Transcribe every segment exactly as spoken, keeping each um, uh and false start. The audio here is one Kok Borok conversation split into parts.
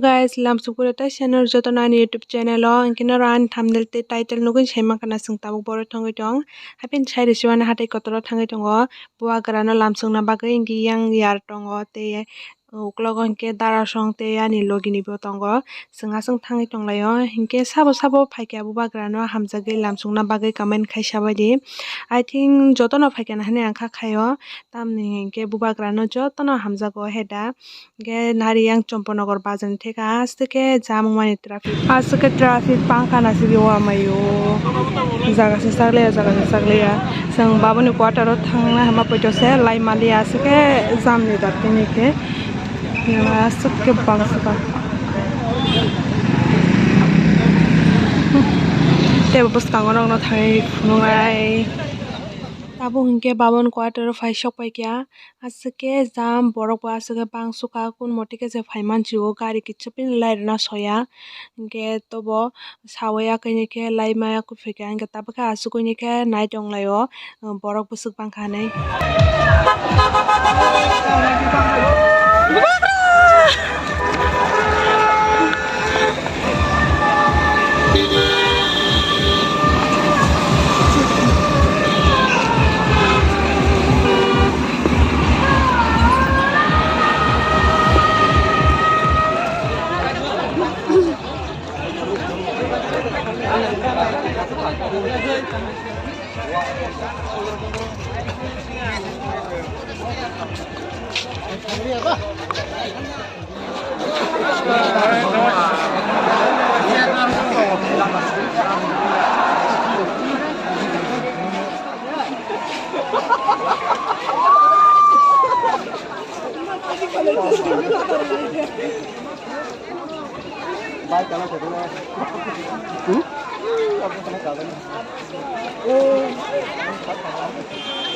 Guys, lamsukuri tai channel jotono ani YouTube channel o, hinkhe norok ani thumbnail tei title nugwi sai mankha na chwng tabuk borok thangwi tong. Haiphen sai rwsibani hatai kotoro thangwi tongo. Bubagrano lamsukna bagwi hinkhe yang yar tongo tei uklogo hinkhe darasong tei ani logini bo tongo. Chwng aswk thangwi tonglaio. Hinkhe sabo sabo phaikhe bubagrano hamjagwi lamsukna bagwi comment khai sabaidi. I think jotono phaikha na hinwi ang kha khaio. Tamni hinkhe bubagrano jotono hamjago heda. Hinkhe nari yang Chomponogor bazar ni theka aswk khe jam wngmani traffic. Aswk khe traffic bangkha na sidi o amaio. Jaga se chakliya, jaga se chakliya. Chwng babuni quarter o thangna hama poito se lai maliya aswk khe jam ni dakti ni khe. Aswk khe bangkha. Tei bwskango nokno thangwi phunuknai. Tabuk hinkhe babon quarter o phai sok paikha. Aswk khe jam, borok bo aswk khe bangsukha, kun motwi khe se phai mansi o, gari kisa bini lai rwna soya. Hinkhe tobo sawi ya khe hinkhe lai maya kuphikha, hinkhe tabuk khe aswk uni khe nai tonglaio, borok bwswk bangkha hinwi.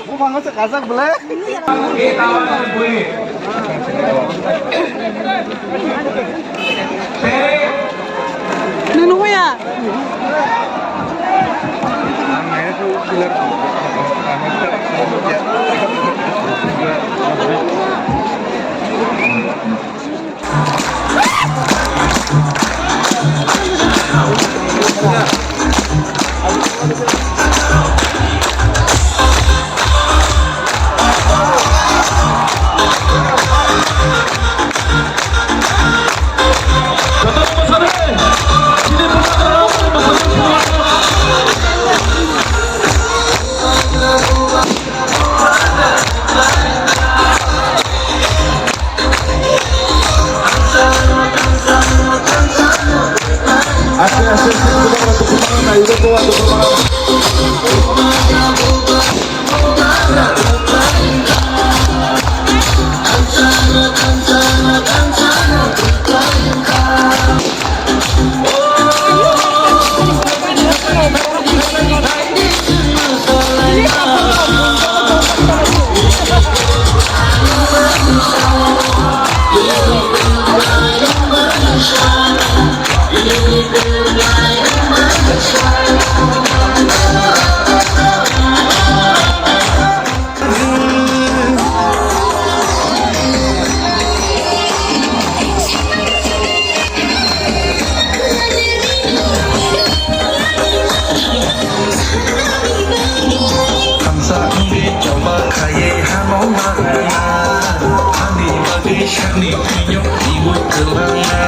Buphango se kajak belai. Nunu hoya. Thansa wngwi choba khaiwi hano narwkna, ani bagwi sakni thwino twiwi kwlangna.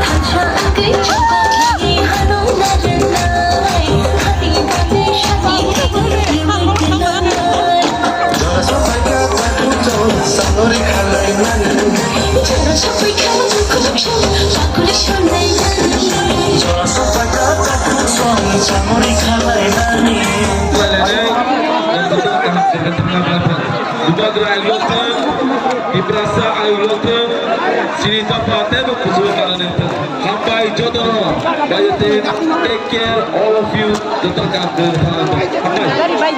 Thansa wngwi choba khaiwi hano narwknai, ani bagwi sakni thwino twiwi kwlangna. Jora sapaikha takhuk chol samori khalainani. Jora sapaikha takhuk chol pakuli sanainani. Jora sapaikha takhuk chol samori khalainani. Bubagra ayuk lothwng, Tiprasa ayuk lothwng, chini tongphang teibo kuchugo manani wngthwng. Hambai jotono, bayo tei take care all of you, joto kaam kwrwi phalangdi. Hambai.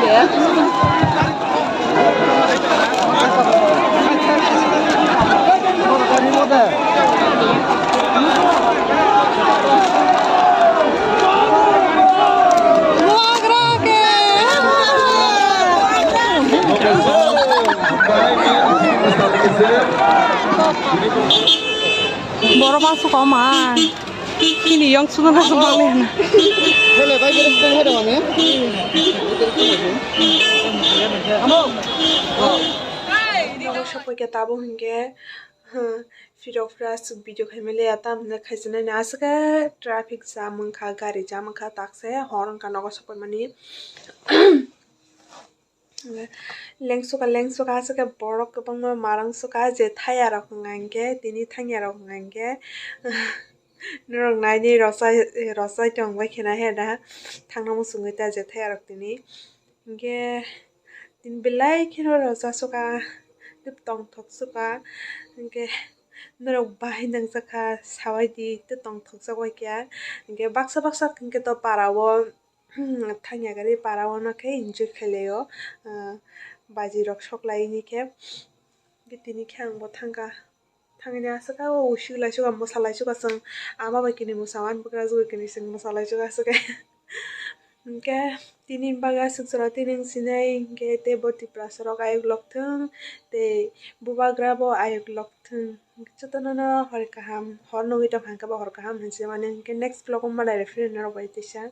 Borok Asuk o ma. Kini yong sugan asuk bang le na. Hele bai bere siteng hai dong ani. Nogo sokoi khe tabuk hinkhe, hmm, phirok phra asuk video khaimani le ya tam hinwi khaijaknai asuk khe traffic jam wngkha, gari jam wngkha, takse hor wngkha nogo sokoimani. Lengsuka lengsuka aswk khe borok kwbangma marang suka je thaya rok wngkha hinkhe tini thangya rok wngkha hinkhe norok nainwi rwchai rwchai tongbai khena he da thangna muchungwi ta je thaya rok tini hinkhe tini belai kheno rwchasukha tei tongthok sukha hinkhe norok bahai nangjakha sabaidi tei tongthokjak bai khe hinkhe baksa baksa hinkhe to para o. Thangya gari para o no khe enjoy khailai o, ah, baji rok sok lai ni khe. Tini khe ang bo thangkha, thangwi aswk kha o usik lai sukha, mwsa lai sukha chwng ama bai kini mwsa o, ani bwkrajwk bai kini chwng mwsa lai sukha aswk khe. Hinkhe tini bagwi aswk jora tini wng sinai hinkhe tei bo Tiprasa rok ayuk lok thung tei bubagra bo ayuk lok thung. Jotono no hor kaham, hor nugwi tong kha hinkhe bo hor kaham hinwi se mani hinkhe next vlog o malai rw phino norok bai teisa.